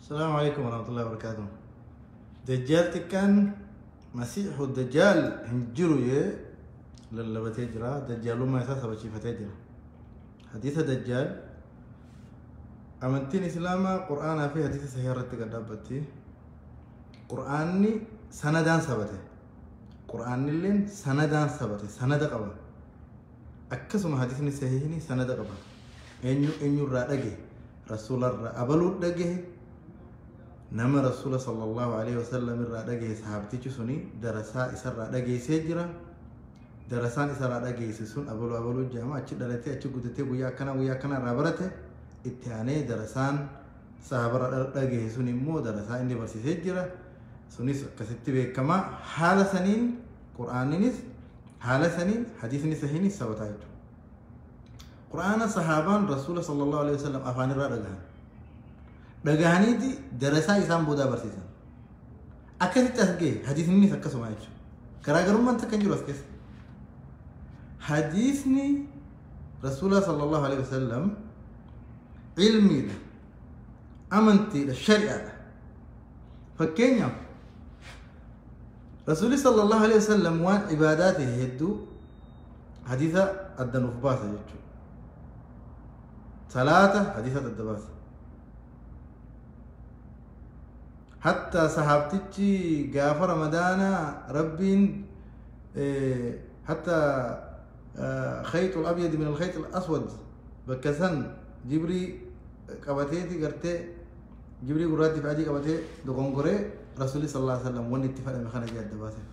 السلام عليكم ورحمة الله وبركاته. Dajjaal xiqqaan Masiixu Dajjaal hin jiru yee lallabatee jira. Dajjaalummaa isaa sabachiifatee jira. Hadiisa Dajjaal amantiin Islaamaa Qur'aanaa fi hadiisa sahih irratti gad dhaabbatti. Qur'aanni sanadaan sabate. Qur'aannilleen sanadaan sabate. Sanada qaba. Akkasuma hadiisni sahihni sanada qaba. Eenyu eenyurraa dhage? Rasuularraa abaluu dhage. Nama Rasuula sallallahu alaihi wasallam irraa dhagaye sahaabtichi suni darasaa isarraa dhageessee jira. Darasaan isarraa dhageesse sun abaluu abaluu jedhama. Achi dhalatee achi guddatee guyyaa akkanaa guyyaa akkanaa irraa barate. Itti aanee darasaan sahaabarraa dhagaye sun immoo darasaa inni barsiisee jira. Sunis akkasitti beekama. Haala saniin Qur'aaninis haala saniin hadiisni sahiinis sabataa jechuudha. Qur'aana sahaabaan Rasuula sallallahu alaihi wasallam afaan irraa dhagahan. Dhagahaniiti darasaa isaan boodaa barsiisan. Akkasitti as gahe hadiisnis akkasuma jechuudha. Garaagarummaan takka hin jiru as keessa. Hadiisni Rasuula sallallahu alaihi wasallam ilmiidha, amantiidha, shari'aadha. Fakkeenyaaf Rasuulli sallallahu alaihi wasallam waan ibaadaa ta'e hedduu hadiisa adda nuuf baasa jechuudha. Salaata hadiisa adda baasa. Hatta sahaabtichi gaafa Ramadaanaa Rabbiin hatta khayxul abyad min alkhayx alaswad bakka san jibrii qabateeti gartee jibrii gurraattii fi adii qabatee dogongoree Rasuulli sallallahu alaihi wasallam wanni itti fadhame kana jee adda baaseef.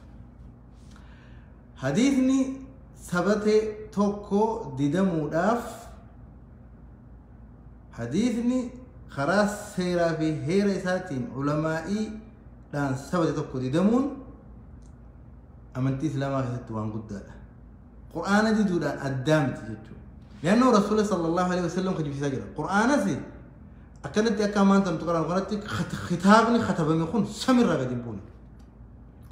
Hadiisni sabate tokko didamuudhaaf hadiisni karaa seeraa fi heera isaatiin ulamaa'iidhaan sabate tokko didamuun amantii Islaamaa keessatti waan guddaadha. Qur'aana diduudhaan addaa miti jechuudha. Leannoo Rasuula sallallahu alaihi wasallam kijibsiisaa jira. Qur'aanas akkanatti akka ammaan tantu qaraan kanatti kitaabni katabame kun samirraa gadi hin buune.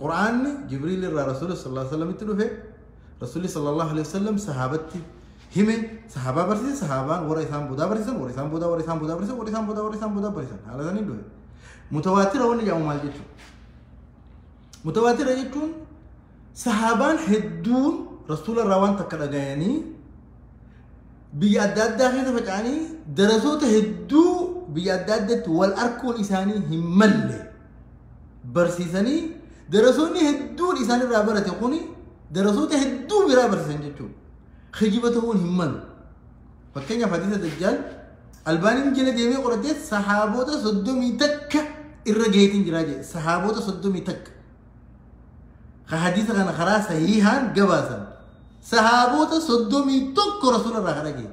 Qur'aanni Jibriil irraa Rasuula sallallahu alaihi wasallam itti dhufe, Rasuulli sallallahu alaihi wasallam sahaabatti hime, sahaabaa barsiise, sahaabaan warra isaan boodaa barsiisan, warra isaan boodaa warra isaan boodaa barsiisan, warra isaan boodaa warra isaan boodaa barsiisan. Haala saniin dhufe. Mutawaatira wanni jedhamu maal jechuudha? Mutawaatira jechuun sahaabaan hedduun Rasuula irraa waan takka dhagayanii biyya adda addaa keessa faca'anii darasoota hedduu biyya adda addaatti wal arkuun isaanii hin malle barsiisanii darasoonni hedduun isaan irraa barate kuni darasoota hedduu biraa barsiisan jechuudha. Kijiba ta'uun hin malu. Fakkeenyaaf hadiisa Dajjaal Albaaniin jala deemee qoratee sahaabota 31 irra gaheetiin jiraa jedhe. Sahaabota 31. Ka hadiisa kana karaa sahiihaan gabaasan. Sahaabota 31 Rasuula irraa kan dhagaye.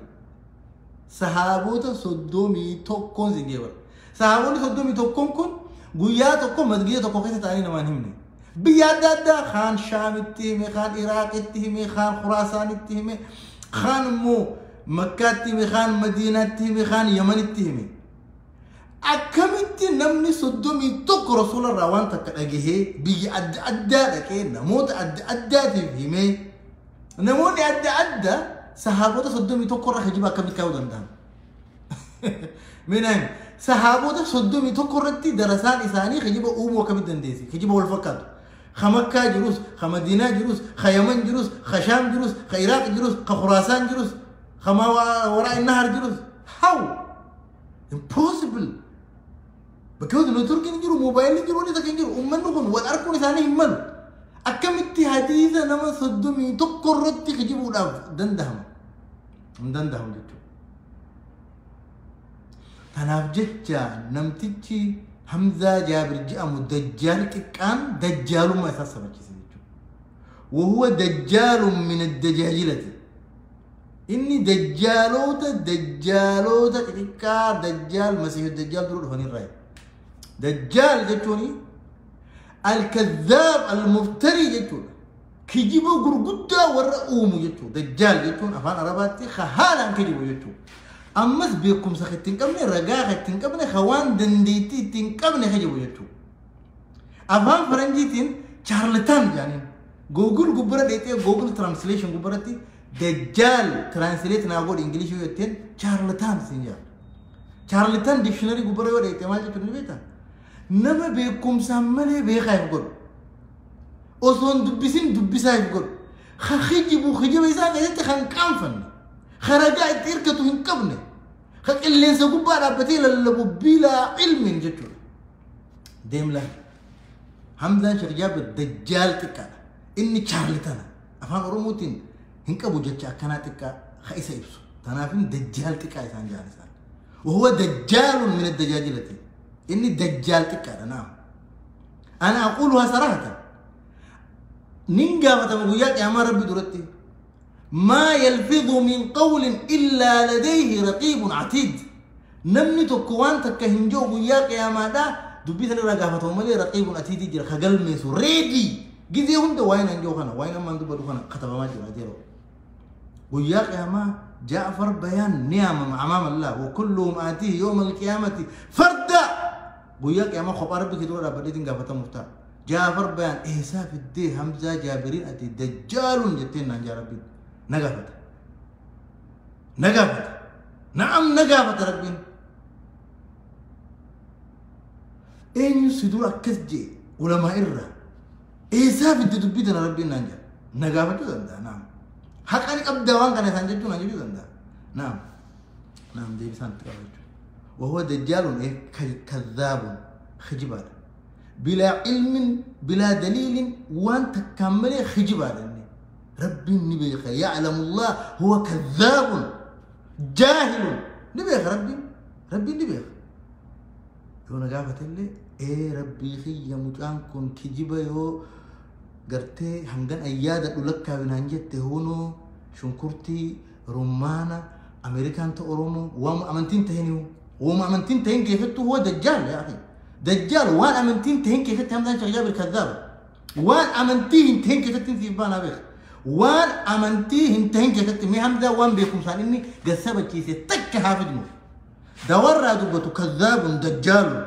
Sahaabota 31 siin geebara. Sahaabonni 31 kun guyyaa tokko masgiida tokko keessa taa'anii namaan himne. Biyya adda addaa kaan Shaamitti hime, kaan Iraaqitti hime, kaan Khuraasaanitti hime, kaan immoo Makkaatti hime, kaan Madiinaatti hime, kaan Yamanitti hime. Akkamitti namni 31 Rasuula irraa waan takka dhagahee biyya adda addaa dhaqee namoota adda addaatiif himee namoonni adda addaa sahaabota 31 irraa kijiba akkamitti kaa'uu danda'an? Minaan sahaabota 31 irratti darasaan isaanii kijiba uumuu akkamitti dandeessi? Kijiba wal fakkaatu. Ka Makkaa jirus, ka Madiinaa jirus, ka Yaman jirus, ka Shaam jirus, ka Iraaq jirus, ka Khuraasaan jirus, ka Waraa Nahar jirus. How? Impossible. Because networkiin hin jiru, moobaayilli hin jiru, wanni takka hin jiru. Uummanni kun wal arkuun isaanii hin malu. Akkamitti hadiisa nama 31 irratti kijibuudhaaf danda'ama? Hin danda'amu jechuudha. Kanaaf jecha namtichi Hamzaa Jaabir jedhamu Dajjaal xiqqaan dajjaalummaa isaa sabachiise jechuudha. Wahuwa dajjaalun min addajaajilati. Inni dajjaaloota dajjaaloota xixiqqaa dajjaal masiihu dajjaal dura dhufanirraa. Dajjaal jechuun al-kadhaab al-muftarii jechuudha. Kijiba gurguddaa warra uumu jechuudha. Dajjaal jechuun afaan Arabaatti haalaan kijibu jechuudha. Ammas beekumsa itti hin qabne, ragaa itti hin qabne, waan dandeettii itti hin qabne kijibu jechuudha. Afaan Faranjiitiin charlatan jedhaniin. Google gubbara dheexee Google Translation gubbaratti Dajjaal translate naa godhi Ingilishii yoo jetteen charlatan siin jedha. Charlatan dictionary gubbara yoo dheeyte maal jechuun ni beektaa? Nama beekumsaan malee beekaa if godhu. Osoo hin dubbisin dubbisaa if godhu. Ka kijibu kijiba isaa keessatti kan qaanfanne. Ka ragaa itti hirkatu hin qabne. Ka qilleensa gubbaa dhaabbatee lallabu bilaa ilmiin jechuudha. Deemla. Hamzaan Sheekh Jaabir dajjaal xiqqaadha. Inni chaarlitana. Afaan Oromootiin hin qabu jecha akkanaa xiqqaa ka isa ibsu. Tanaafin dajjaal xiqqaa isaan jaan isaan. وهو دجال من الدجاجلة. إني دجال تكاد. نعم أنا أقولها صراحة. نينجا فتمغيات يا ما ربي درتي ما يلفظ من قول إلا لديه رقيب عتيد. نمني تكوان تكهنجو غياك يا ما دا دبيت أنا رقافة مالي رقيب عتيد يجري خجل ميسو ريدي جزي هم ده وين أنجو خنا وين ما ندبر خنا كتب ما جرى جرو غياك يا ما جعفر بيان نعم أمام الله وكلهم آتيه يوم القيامة فردا. وياك يا ما خب ربك دور أبدين قافة مفتاح جعفر بيان إحساف الدي همزة جابرين أتي دجال جتين عن جربين نقافة نقافة نعم نقافة ربين إن يسدور أكسجي ولما إرى إحساف الدي دبيتنا ربين نانجا نقافة ده نعم حقاني أبدا وان كان يسانجتون أنجلو دندا. نعم نعم دي بسان تقابل. وهو دجال إيه كذاب خجبال بلا علم بلا دليل وان تكمل خجبال ربي النبي يعلم الله هو كذاب جاهل نبي ربي ربي النبي يونا قافت اللي إيه ربي خي مجان كن كجبا يو gartee hangan ayyaada dhulakkaawinaan jette hunoo shunkurtii rummaana Ameerikaan ta Oromoo waama amantiin tahiniu waama amantiin tahin keessattuu huwa dajjaal yaa akhi dajjaal waan amantiin tahin keessatti Hamzaan Sheekh Jaabir kaddaaba waan amantii hin tahin keessatti siif baanaa beeka waan amantii hin tahin keessatti mee Hamzaa waan beekumsaan inni gassabachiise takka haa fidnu dawarraa dubbatu kaddaabun dajjaalu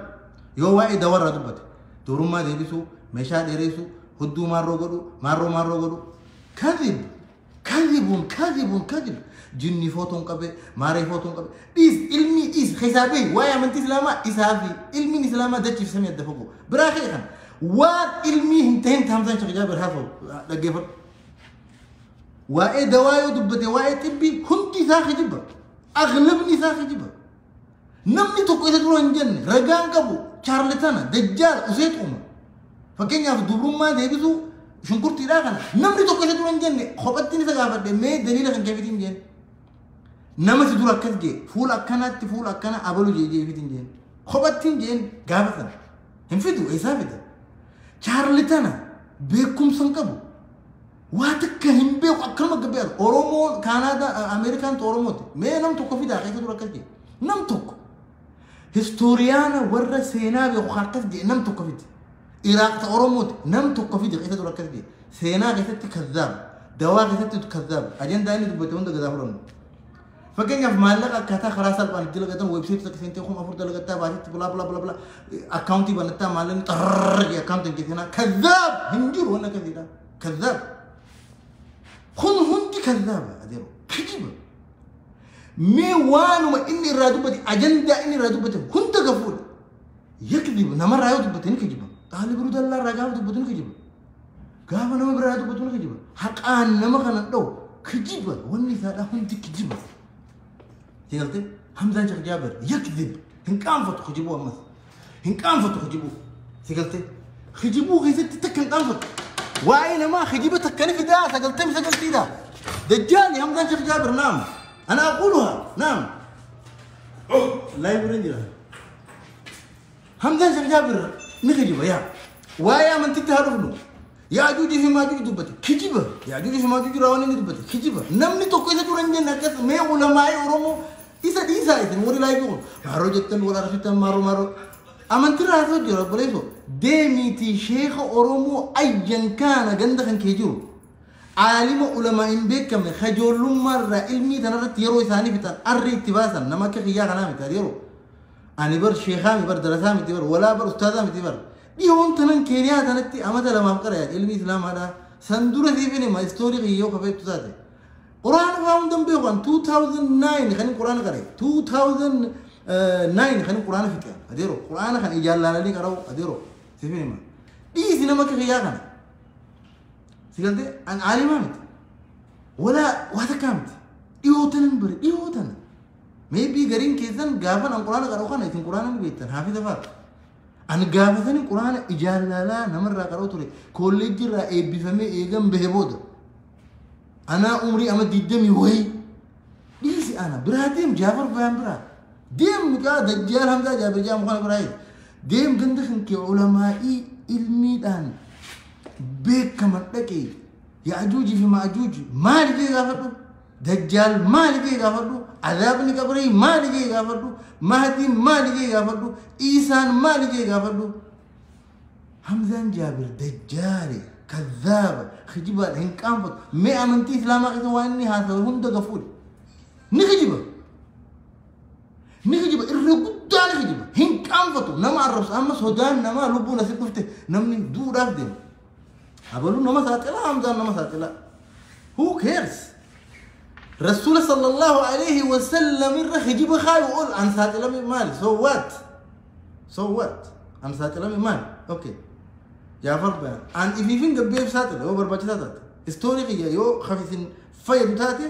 yoo waa'ee dawarraa dubbate dubrummaa deebisuu meeshaa dheereessuu هدو مارو قدو مارو مارو قدو كذب كذب كذب كذب جني فوتون قبي ماري فوتون قبي ديس علمي ديس حسابي وايا من تسلاما إسافي علمي إسلاما دتش في سمية دفقو براخي خان وان علمي هنتين تهمزان شيخ جابر هافو دقيفر واي دوايو دبتي واي تبي هنتي ساخي جبا أغلبني ساخي جبا نمني توكو إذا تروح جنة رجان قبو شارلتانا دجال أسيت أمه fakkeenyaaf dubrummaa deebisuu shunkurtiidhaa kana namni tokko isa dura hin jenne kophatti ni gaafadhe mee daliila kan keefitiin jeen nama si dura akkas jee fuula akkanaatti fuula akkana abalu jee jeefitiin jeen kophatti hin jeen gaafa sana hin fidu eessaa fida chaarlitana beekumsa hin qabu waa takka hin beeku akkanuma gabbeeru Oromoon Kaanaadaa Ameerikaan Oromooti mee nam tokko fidaa keessa dura akkas jee nam tokko historiyaana warra seenaa beeku akkas jee nam tokko fidi إيراق أوروموت نم تقفي دقيقة دور كذي سينا قصة كذاب دواء قصة كذاب أجندة إني تبتون ده كذاب رون فكان يف مالك كذا خلاص البان دي لقيتهم ويب سايت سنتين خم أفرد لقيتها بعد بلا بلا بلا بلا أكاونتي بنتا مالن ترر يا أكاونتي كذا كذاب هنجر وانا كذا كذاب خن هندي كذاب أديرو كذب مي وانو ما إني رادو بدي أجندة إني رادو بدي هند كفول يكذب نمر رايو تبتين كذب طالب رود الله رجعوا تبتون كذب قام أنا ما برادو تبتون كذب حق أنا ما كان لو كذب والنساء هندي كذب تقولتي حمزة شيخ جابر يكذب هن كان فتو خجبوه أمس هن كان فتو خجبوه تقولتي خجبوه غيزت تكن كان فتو وأين ما خجبه تكني في ده سقلتي سقلتي ده دجالي حمزة شيخ جابر نعم أنا أقولها نعم لا يبرنجي حمزة شيخ جابر نخجبه يا ويا من تتهربنو يا جوجي في ماجوج دبتي كجبه يا جوجي في ماجوج راوني دبتي كجبه نمني توكو إذا تورنجي نكس ما علماء أورومو إذا ديسا إذا موري لا يقول مارو جتن ولا رشتن مارو مارو أمن ترى هذا جرا بليسو دميتي شيخ أورومو أيا كان جندخن كيجو عالم علماء بك من خجول مرة علمي تنرت يروي ثاني بتاع أري تباسا نما كخيا غنامي تيرو أنا بر شيخامي بر درسامي تبر ولا بر أستاذامي تبر بيهون تنن كينيا تنتي أما تلا ما فكر يا علمي إسلام هذا سندورة ذي ما ستوري غيو كفيت تزاده قرآن فاهم دم بيهون 2009 خلينا قرآن قرأ 2009 kan quraana fixe adeero quraana kan ijaallalanii qara'u adeero sifin hima dhiisi nama kiyyaa kana si galte an aalimaa miti walaa waa takkaa miti dhiyoo tanan bare dhiyoo tana maybe gariin keessan gaafan an quraana qara'u kana isin quraana ni beektan haafiza fa'a an gaafatanii quraana ijaallalaa namarraa qara'u ture kolleejjiirraa eebbifamee eegan bahe booda anaa umrii ama 20 wayii dhiisi ana biraa deem Jaafar Bayaan biraa deem mucaa Dajjaal Hamzaa Jaabir jedhamu kana biraa deem ganda kan kee ulamaa'ii ilmiidhaan beekaman dhaqee Yaajuuji fi Maajuuji maali jee gaafadhu Dajjaal maali jee gaafadhu azaabni qabrii maali jee gaafadhu Mahdiin maali jee gaafadhu Iisaan maali jee gaafadhu Hamzaan Jaabir Dajjaale kadhaaba kijibaadha hin qaanfatu mee amantii islaamaa keessa waan inni haasawe hunda gafuudha ni kijiba ni kijiba irra guddaa ni kijiba hin qaanfatu nama arrabsa amma sodaan namaa lubbuun asitti dhufte namni duudhaaf deema abaluu nama saaxilaa Hamzaan nama saaxilaa who cares Rasuula sallallahu alayhi wa sallam irra kijiba kaayu ol an saaxilame maali so what so what an saaxilame maali okay Jaafar Bayaan an ifiifin gabbeef saaxila yoo barbaachisaa taate istoorii kiyya yoo hafisin fayyadu taate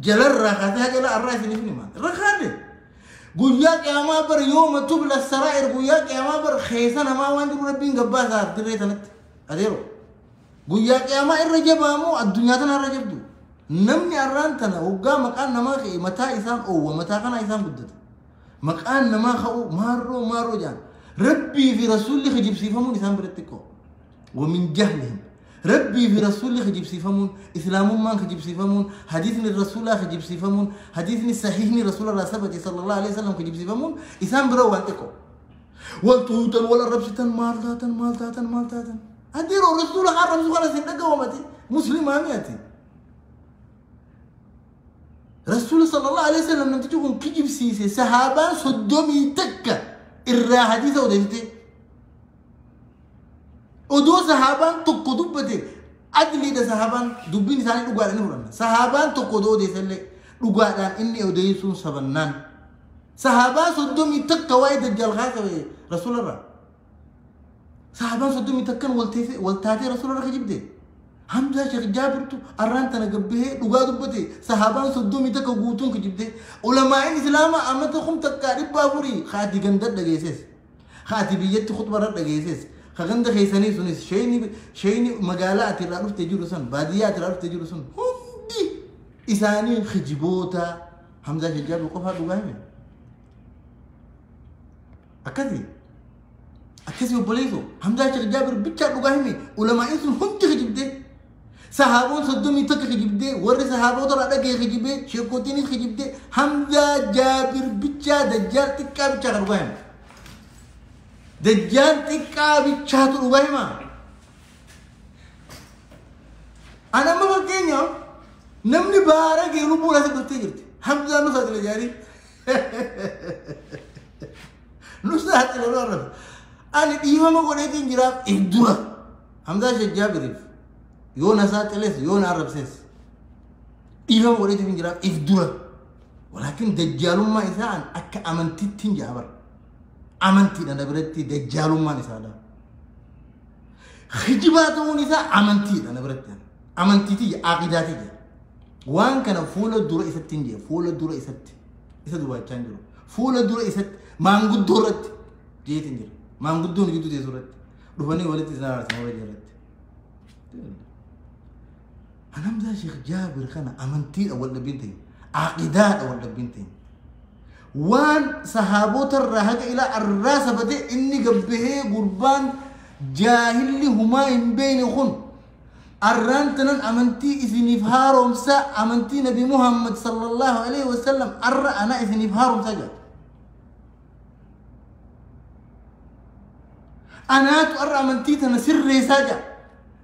jalarraa kaasee haga ilaa arraa isiniif ni maal irra kaadhe guyyaa qiyaamaa bar yooma tubla saraa'ir guyyaa qiyaamaa bar keessa namaa waan jiru rabbiin gabbaasaa dirree sanatti adeero guyyaa qiyaamaa irra jabaamoo addunyaa tana irra jabdu namni arraan tana waggaa maqaan namaa ka'e mataa isaan oowwa mataa kana isaan guddata maqaan namaa ka'u maarroo maarroo jaan rabbii fi rasuulli kijibsiifamuun isaan biratti xiqqoo ومن جهلهم ربي في رسولي خجيب سيفمون إسلام من خجيب سيفمون حديثني الرسول خجيب سيفمون حديثني صحيحني رسول الله صلى الله عليه وسلم خجيب سيفمون إسلام برو أنتكو والتوتن ولا ربشتن مالتاتن مالتاتن مالتاتن أديرو الرسول حرم سوالة سنة قومتي مسلم أميتي رسول صلى الله عليه وسلم لم تجوكم كجيب سيسي صحابان صدومي تكة الرا حديثة ودفتي odoo sahaabaan tokko dubbate adliidha sahaabaan dubbiin isaanii dhugaadhaan ni fudhanna sahaabaan tokko odoo odeessallee dhugaadhaan inni odeessuun sabannaan sahaabaan 31 waa'ee dajjaal haasawe rasuularraa sahaabaan 31 wal taatee rasuularra kijibde Hamzaa Sheekh Jaabirtu arraan tana gabbahee dhugaa dubbate sahaabaan 31 guutuun kijibde ulamaa'in islaamaa amata 1400 haati ganda dhageesses haati biyyatti khutbarra dhageesses Kaganda keessanii sunis shayni magaalaa ati irraa dhufte jiru sun baadiyyaa ati irraa dhufte jiru sun hundi isaanii kijiboota Hamzaa Sheekh Jaabir qofaa dhugaa hime. Akkasii akkasii obboleessoo Hamzaa Sheekh Jaabir bichaa dhugaa hime ulamaa'in sun hundi kijibdee sahaaboon 31 kijibdee warri sahaabota irraa dhagee kijibee sheekotiinis kijibdee Hamzaa Jaabir bichaa dajjaal xiqqaa bichaa kan dhugaa hime. Dajjaal xiqqaa bichaatu dhugaa hima. Ana amma fakkeenyaaf namni baara gee lubbuun asii dhuftee jirti. Hamzaan nu saaxile jedhanii. Nu saaxile nu arrabsa. Ani dhiifama godheetiin jiraaf if dura. Hamzaa Sheekh Jaabiriif yoo na saaxiles yoo na arrabses dhiifama godheetiin jiraaf if dura. Walaakin dajjaalummaa isaa an akka amantiitti hin jaa bara. Amantiidha na biratti dajjaalummaan isaadha. Kijibaa ta'uun isaa amantiidha na biratti. Amantiitii aqidaatii jira. Waan kana fuula dura isatti hin jee fuula dura isatti isa dubbachaa hin jiru. Fuula dura isatti maanguddoo irratti jeetiin jira. Maanguddoon gidduu teessu irratti dhufanii walitti isaan aarsan warra irratti. Hamzaa Sheekh Jaabir kana amantiidha wal dhabbiin ta'e aqidaadha wal dhabbiin ta'e. Waan sahaabota irraa haga ilaa arraa sabatee inni gabbahee gurbaan jaahilli humaa hin beekne kun arraan tanan amantii isiniif haaromsa amantii nabi Muhammad sallallahu alaihi wasallam arra ana isiniif haaromsa jedha. Anaatu arra amantii tana sirreessaa jedha.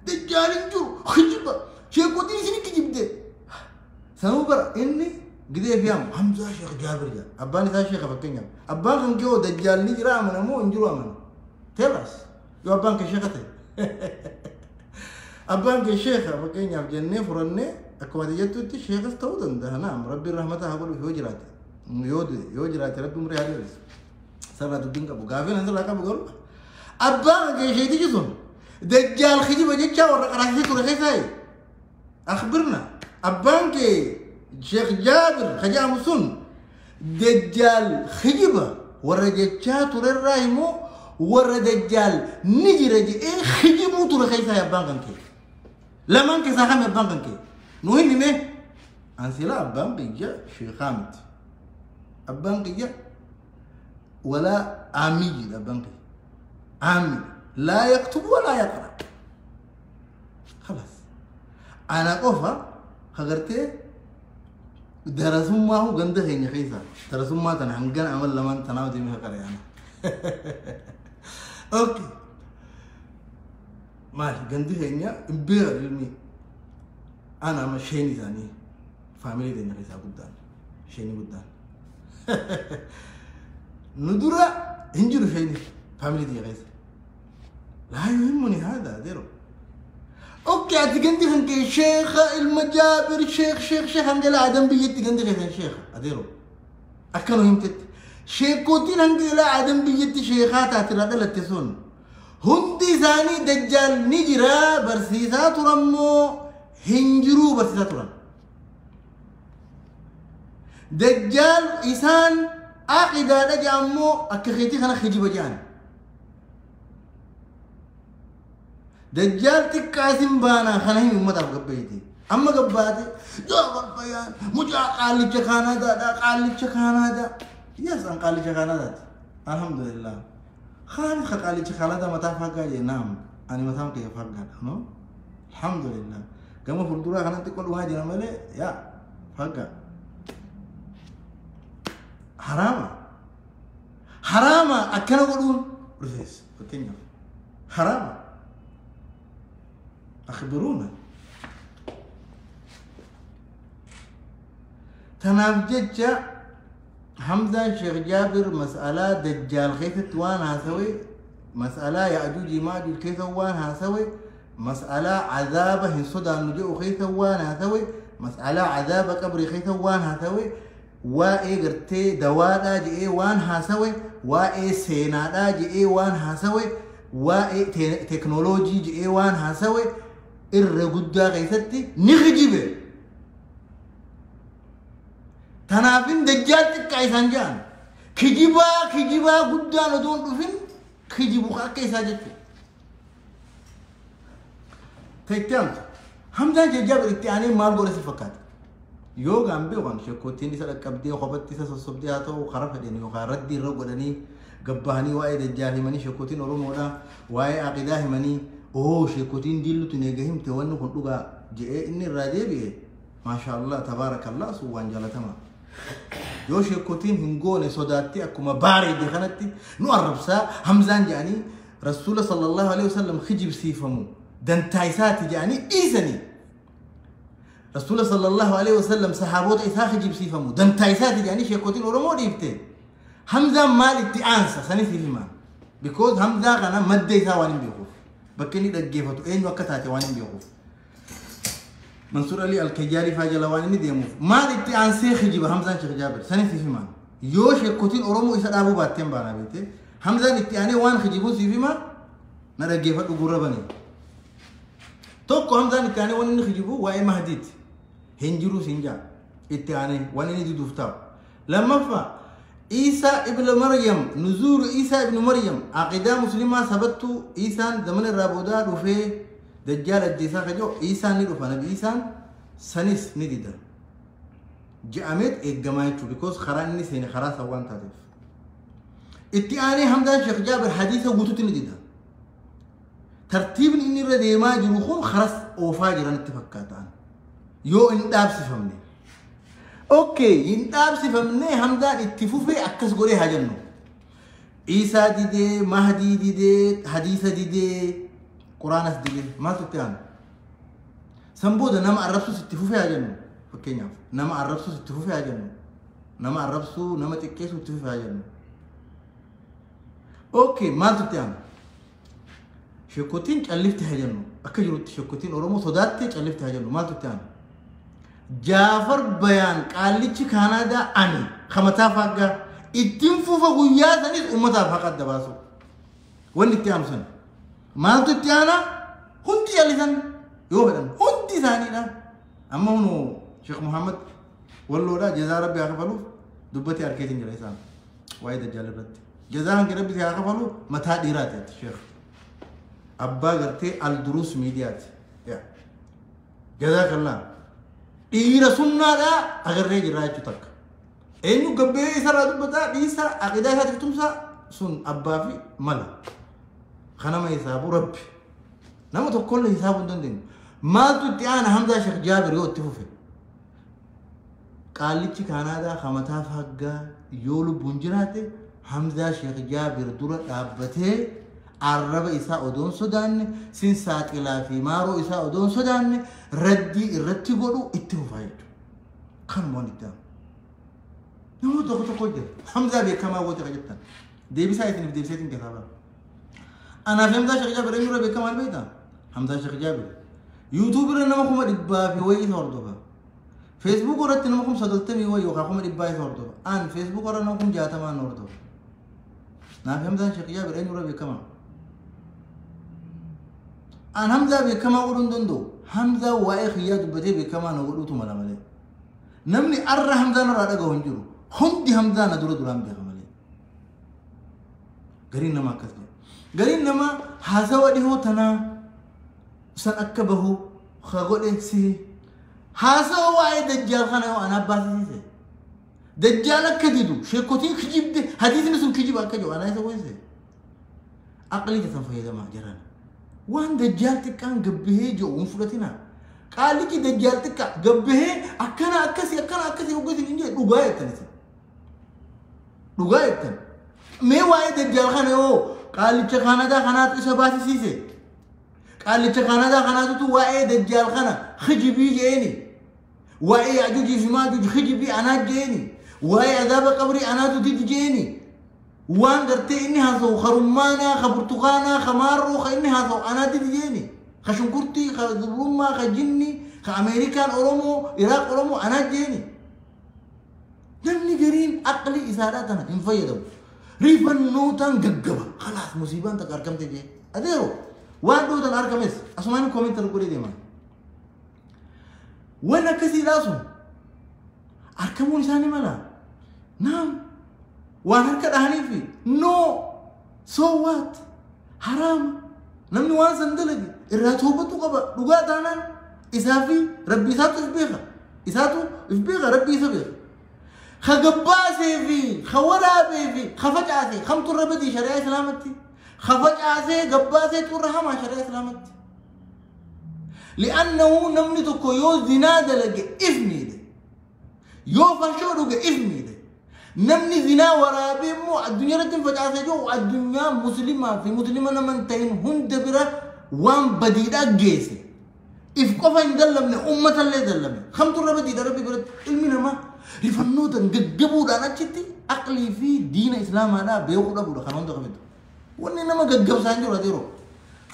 Dajjaal hin jiru kijiba sheekotiin isin kijibde. Sanuu bara inni gidee fi amma Hamzaa Sheekh Jaabir jedha. Abbaan isaa sheekha fakkeenyaaf. Abbaan kan kee hoo dajjaalni jira amana moo hin jiru amana? Tell us. Yoo abbaan kee sheekha ta'e. Abbaan kee sheekha fakkeenyaaf jennee furannee akkuma ati jettutti sheekas ta'uu danda'a. Naam rabbiin rahmata haa godhuuf yoo jiraate. Yoo jiraate rabbi umrii haa dheeressu. Sarara dubbiin qabu. Gaafiin asirraa qabu garuu abbaan kee sheetichi sun dajjaal kijiba jecha warra qaraasisee ture keessaa akhbirna. Abbaan kee Sheekh Jaabir ka jedhamu sun dajjaal kijiba warra jechaa turerraa immoo warra dajjaal ni jira jedhee kijibuu ture keessaa abbaan kan kee. Lamaan keessaa kami abbaan kan kee? Nu hin himee. An sila abbaan kiyya sheekaa miti. Abbaan kiyya walaa aamiyyiidha abbaan kiyya. Aammi laa yaktubu walaa yaqra. Khalas. Ana qofa hagartee darasummaa ganda keenya keessa darasummaa tana hangana amal lamaan tanaa deemee haqara yaana. Okay. Maali gandi keenya hin beekan ilmi. Ana amma sheen isaanii faamilii keenya keessaa guddaan sheeni guddaan. Nu dura hin jiru sheeni faamilii keenya keessa. Laa yuhimmuni haadha adeero. Okay, ati gandi kan kee sheekha ilma Jaabir sheekh sheekh sheekh hanga ilaa Adam biyyatti gandi keessan sheekha adeero. Akka nu himtetti. Sheekootiin hanga ilaa Adam biyyatti sheekaa taatirraa dhalatte sun hundi isaanii dajjaal ni jira barsiisaa turan moo hin jiruu barsiisaa turan. Dajjaal isaan aqidaadha jedhan moo akka keetii kana kijiba jedhan. Dajjaal xiqqaasin baanaa kana himi uummataaf gabbayti. Amma gabbaate Jaafar Bayaan mucaa qaallicha Kaanaadaadha qaallicha Kaanaadaa. Yes, an qaallicha Kaanaadaati. Alhamdulillah. Kaan ka qaallicha Kaanaadaa mataa faggaa jee naam. Ani mataan kiyya faggaadha no. Alhamdulillah. Gama fuulduraa kanatti xiqqoo dhumaa jira malee yaa faggaa. Haraama. Haraama akkana godhuun rifeensa fakkeenyaaf. Haraama. أخبرونا. Tanaaf jecha Hamzaan Sheekh Jaabir mas'alaa Dajjaal keessatti waan haasawe, mas'alaa Ya'juuji Maajuuj keessa waan haasawe, mas'alaa azaaba hin sodaannu jedhu keessa waan haasawe, mas'alaa azaaba qabrii keessa waan haasawe, waa'ee gartee dawaadhaa jedhee waan haasawe, waa'ee seenaadhaa jedhee waan haasawe, waa'ee teeknooloojii jedhee waan haasawe irra guddaa keessatti ni kijibe. Tanaafin dajjaal xiqqaa isaan jedhan. Kijibaa kijibaa guddaan odoo hin dhufin kijibu akka isaa jechuudha. Ta itti aantu. Hamzaan Sheekh Jaabir itti aanee maal godhe si fakkaata? Yoo gaambee waan sheekootiin isa dhaqqabdee kophatti isa sossobdee haa ta'u karaa fedhan yookaan raddii irra godhanii gabbahanii waa'ee dajjaal himanii sheekootiin Oromoodhaa waa'ee aqidaa himanii oo sheekootiin diillutu eega himte wanni kun dhugaa jedhee inni irraa deebi'e maashaallah tabaarakallah sun waan jaalatamaa. Yoo sheekootiin hin goone sodaatti akkuma baareedde kanatti nu arrabsaa Hamzaan jedhanii Rasuula sallallahu alaihi wasallam kijibsiifamu dantaa isaati jedhanii dhiisanii. Rasuula sallallahu alaihi wasallam sahaabota isaa kijibsiifamu dantaa isaati jedhanii sheekootiin Oromoo dhiifte. Hamzaan maal itti aansa sanis himaa. Because Hamzaa kana madda isaa waan hin beekuuf. Bakka inni dhaggeeffatu eenyu akka taate waan hin beekuuf. Mansuur Ali Alkajaalii faa jala waan inni deemuuf. Maal itti aansee kijiba Hamzaan Sheekh Jaabir sanis himaa. Yoo sheekootiin Oromoo isa dhaabuu baatteen baanaa beekte. Hamzaan itti aanee waan kijibuun siif himaa na dhaggeeffadhu gurra banii. Tokko Hamzaan itti aanee waan inni kijibu waa'ee Mahdiiti. Hin jiru siin jaa. Itti aanee waan inni diduuf ta'u. Lammaffaa Isa ibn Maryam nuzuulu Isa ibn Maryam aqidaa muslimaa sabattuu Isaan zamana irraa boodaa dhufee dajjaal ajjeesaa ka jiru Isaan ni dhufa nabi Isaan sanis ni dida. Je'ameet eeggamaa jechuudha because karaa inni seene karaa san waan taateef. Itti aanee Hamzaan Sheekh Jaabir hadiisa guutuutti ni dida. Tartiibni inni irra deemaa jiru kun karas oofaa jiran itti fakkaata. Yoo hin dhaabsifamne. Okay, hin dhaabsifamne Hamzaan itti fufee akkas godhee haa jennu. Isaa didee, Mahdii didee, hadiisa didee, Quraanas didee maaltu itti aanu? San booda nama arrabsuus itti fufee haa jennu. Fakkeenyaaf nama arrabsuus itti fufee haa jennu. Nama arrabsuu, nama xiqqeessuu itti fufee haa jennu. Okay, maaltu itti aanu? Sheekotiin callifte haa jennu. Akka jirutti sheekotiin Oromoo sodaattee callifte haa jennu. Maaltu itti aanu? Jaafar Bayaan qaallichi Kaanaadaa ani Kamataa faaggaa ittiin fufa guyyaa sanis uummataaf haqa adda baasu. Wanni itti aanu sana. Maaltu itti aanaa? Hundi callisan yoo fedhan hundi isaaniidha. Amma hunu Sheekh Muhammad Walloodha jazaa Rabbi haa kafaluuf dubbatee harkeetiin jira isaan waa'ee dajjaal irratti. Jazaa hangi Rabbi haa kafalu mataa dhiiraati ati Sheekh. Abbaa gartee Alduruus miidiyaati. Jazaa kallaa. Dhiira sunnaadhaa agarree jirraa jechuu takka. Eenyu gabbee isarraa dubbataa dhiisa aqidaa isaatiif tumsaa sun abbaa fi mala. Kanama hisaabu Rabbi. Nama tokkollee hisaabuu hin dandeenyu. Maaltu itti aana Hamzaa Sheekh Jaabir yoo itti fufe? Qaallichi Kaanaadaa kamataa faaggaa yoo lubbuun jiraate Hamzaa Sheekh Jaabir dura dhaabbatee arraba isaa odoon sodaanne sin saaxilaa fi maaroo isaa odoon sodaanne raddii irratti godhu itti fufaa jechuudha. Kanuma waan itti aanu. Namoota tokko tokko jira. Hamzaa beekamaa goota ka jettan. Deebisaa isiniif deebiseetiin keessaa ba'a. Anaaf Hamzaa Sheekh Jaabir eenyurra beekamaa beektaa? Hamzaa Sheekh Jaabir. YouTube irra nama 100,000 fi wayii isa hordofa. Facebook irratti nama 90,000 wayii yookaan 100,000 isa hordofa. An Facebook irra nama 60,000 na hordofa. Naaf Hamzaan Sheekh Jaabir eenyurra beekamaa? An Hamzaa beekamaa godhuu hin danda'u. Hamzaa waa'ee kiyyaa dubbatee beekamaa na godhuutu mala malee. Namni arra Hamzaa narraa dhagahu hin jiru. Hundi Hamzaa na dura duraan beeka malee. Gariin nama akkas jedha. Gariin nama haasawa dhihoo tanaa san akka bahu ka godhe si haasawa waa'ee dajjaal kana yoo anaa baasisiise. Dajjaal akka didu sheekotiin kijibde hadiisni sun kijiba akka jiru anaa isa goyse. Aqlii keessan fayyadamaa jiran. Waan dajjaal xiqqaan gabbahee jiru hin fudhatinaa. Qaalichi dajjaal xiqqaa gabbahee akkana akkasii akkana akkasii hoggasin hin jedhe dhugaa jettan isin. Dhugaa jettan. Mee waa'ee dajjaal kana yoo qaalicha Kaanadaa kanaatu isa baasisiise. Qaalicha Kaanadaa kanaatutu waa'ee dajjaal kana kijibii jeeni. Waa'ee Yaajuujii fi Maajuuj kijibii anaa jeeni. Waa'ee azaaba qabrii anaatu didi jeeni. Waan gartee inni haasa'u karummaanaa, ka burtukaanaa, ka maarroo, ka inni haasa'u anaa didi jeeni. Ka shunkurtii, ka dubrummaa, ka jinni, ka Ameerikaan Oromoo, Iraaq Oromoo anaa jeeni. Namni gariin aqli isaadhaa tana hin fayyadamu. Rifannootaan gaggaba. Khalaas musiibaan takka argamte jee. Adeero waan dhootan argames asumaan comment godhee deeman. Waan akkasiidhaa sun argamuun isaanii mala. Naam waan harka dhahaniifi no so what haraama namni waan san dalage irraa toobatu qaba dhugaa taanaan isaa fi rabbi isaatu if beeka isaatu if beeka rabbi isa beeka. Ka gabbaasee fi ka waraabee fi ka facaasee kamtu irra badii shari'aa islaamatti ka facaasee gabbaasee xurra hamaa shari'aa islaamatti. Li'annahu namni tokko yoo zinaa dalage if miidhe yoo farshoo dhuge if miidhe namni zinaa waraabee immoo addunyaa irratti hin facaasee jiru addunyaa muslimaa fi muslima nama hin ta'in hunda bira waan badiidhaa geesse. If qofa hin dallamne uummatallee dallame kamtu irra badiidha rabbi biratti ilmi namaa rifannootaan gaggabuudhaan achitti aqlii fi diina islaamaadhaa beekuu dhabuudha kan hunda qabetu. Wanni nama gaggabsaan jiru adeeroo.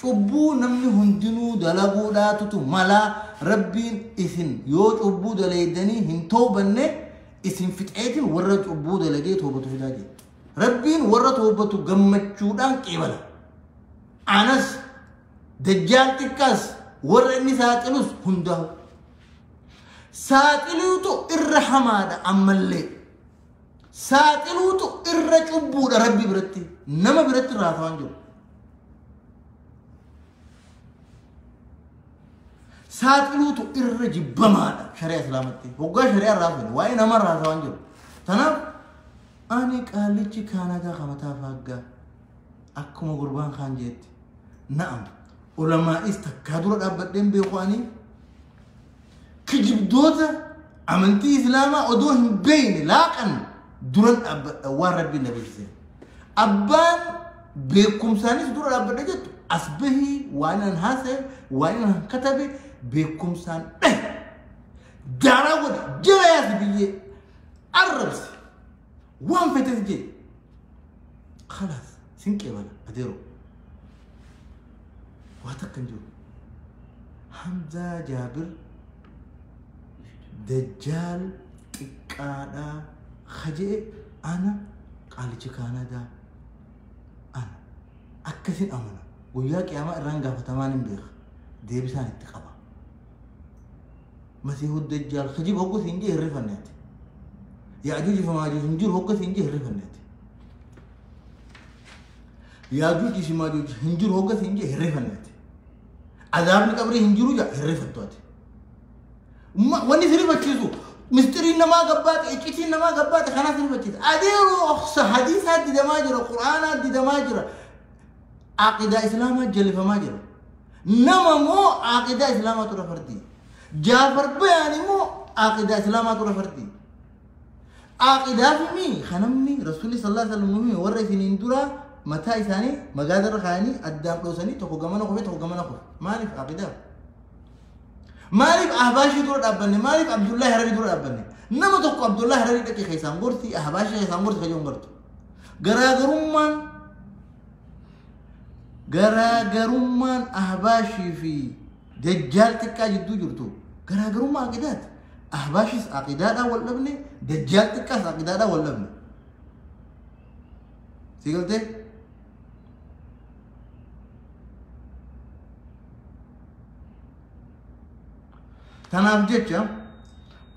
Cubbuu namni hundinuu dalaguudhaatutu mala rabbiin isin yoo cubbuu dalaydanii hin toobanne isin fixeetiin warra cubbuu dalagee toobatu fidaa jira. Rabbiin warra toobatu gammachuudhaan qeebala. Anas dajjaal xiqqaas warra inni saaxilus hundaa'u. Saaxiluutu irra hamaadha ammallee. Saaxiluutu irra cubbuudha rabbi biratti nama biratti irraa haasawaan jiru. Saaxiluutu irra jibbamaadha shari'a islaamatti. Hoggaa shari'a irraa haasawaan waa'ee nama irraa haasawaan jiru. Tanaaf ani qaalichi Kaanadaa kamataa faaggaa akkuma gurbaan kaan jeetti. Na'am ulamaa'is takkaa dura dhaabbadheen beeku ani kijibdoota amantii islaamaa odoo hin beekne laaqan duran dhaabbadha waan rabbiin na beeksise. Abbaan beekumsaanis dura dhaabbadha jettu as bahii waan an haasa'e waan an katabe beekumsaan dhahe. Daaraa godhe jala yaasi biyyee arrabsi waan fetes jee. Khalaas sin qeebala adeero. Waa takka hin jiru. Hamzaa Jaabir dajjaal xiqqaadhaa Hajee ana qaalicha Kaanadaa ana akkasin amana guyyaa qiyaamaa irraan gaafatamaan hin beeka deebisaan itti qaba. Masiihu Dajjaal kijiba hoggas hin jee hirrifanneeti. Yaajuuj fi Maajuuj hin jiru hoggas hin jee hirrifanneeti. Yaajuuj fi Maajuuj hin jiru hoggas hin jee hirrifanneeti. Azaabni qabrii hin jiru jaa hirrifattu ati. Wanni si rifachiisu mistiriin namaa gabbaate iccitiin namaa gabbaate kanaas si rifachiisa. Adeeroo hadiisaa didamaa jira, quraanaa didamaa jira, aqidaa islaamaa jallifamaa jira. Nama moo aqidaa islaamaa tura fardii. Jaafar Bayaan immoo aqidaa islaamaa tura fardii. Aqidaa fi mii kanamni Rasuulli sallallahu alaihi wasallam nuyi warra isiniin dura mataa isaanii magaalarra kaayanii addaan dhoosanii tokko gamana kufe tokko gamana kufe. Maaliif aqidaa? Maaliif Ahbaashii dura dhaabbanne? Maaliif Abdullahi Hararii dura dhaabbanne? Nama tokko Abdullahi Hararii dhaqee keessaan gorsi, Ahbaashii keessaan gorsi kajoon gartu. Garaagarummaan Ahbaashii fi Dajjaal xiqqaa jidduu jirtu garaagarummaa aqidaati. Ahbaashis aqidaadhaan wal dhabne, Dajjaal xiqqaas aqidaadhaan wal dhabne. Si galtee? Tanaaf jecha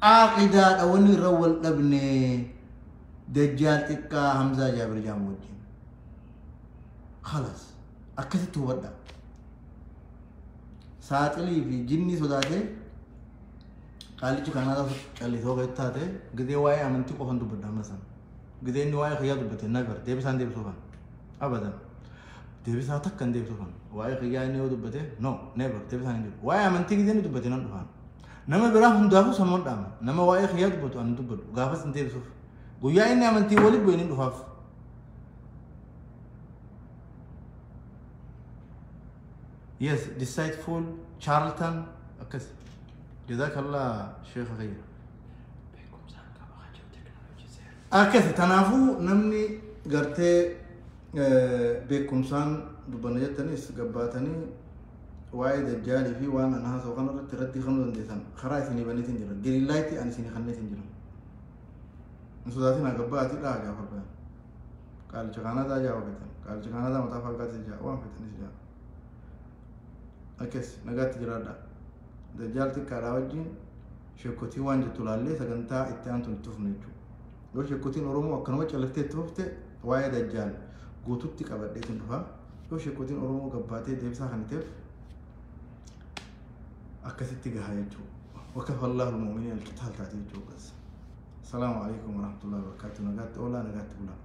aqidaadha wanni irra wal dhabne Dajjaal xiqqaa Hamzaa Jaabir Jaamu wajjin. Khalas akkasitti hubadha. Saaxilii fi jinni sodaatee qaalichi kanaa callisoo keessatti taate gizee waa'ee amantii qofan dubbadha amma sana. Gizee inni waa'ee kiyyaa dubbate never deebisaan deebisuufan abadan. Deebisaa takka hin deebisuufan waa'ee kiyyaa inni yoo dubbate no never deebisaan hin jiru. Waa'ee amantii gizee inni dubbate nan dhufaan. Nama biraa hundaafuu sanuman dhaama. Nama waa'ee kiyyaa dubbatu ani dubbadhu gaafas hin deebisuuf. Guyyaa inni amantii waliin bu'e inni dhufaaf. Yes, deceitful, Charlton, akkas. Jazakallah sheekha kiyya. Beekumsaan qaba kan jiru teekinooloojii seera. Akkasi kanaafuu namni gartee beekumsaan dubbanna jettanis gabbaatanii waa'ee dajjaalii fi waan ana haasa'u kana irratti irratti kanuu dandeessan karaa isinii baneetiin jira. Green light ani isinii kanneetiin jira. Hin sodaatinaa gabbaatii dhaa Jaafar Bayaan. Qaalicha Kaanadaa jaa fetan. Qaalicha Kaanadaa mataa falqaatti jaa waan fetanis jaa. Akkas nagaatti jiraadha. Dajjaal xiqqaadhaa wajjin sheekotii waan jettu laallee sagantaa itti aantu itti fufnu jechuudha. Yoo sheekotiin Oromoo akkanuma calliftee itti fufte waa'ee dajjaal guututti qabadheetiin dhufa. Yoo sheekotiin Oromoo gabbaatee deebisaa kan ta'eef akkasitti gaha jechuudha. Wakafa Allahu al-mu'miniina al-qitaal taate jechuudha. Salaamu alaikum warahmatullahi wabarakatuh. Nagaatti oolaa nagaatti bulaa.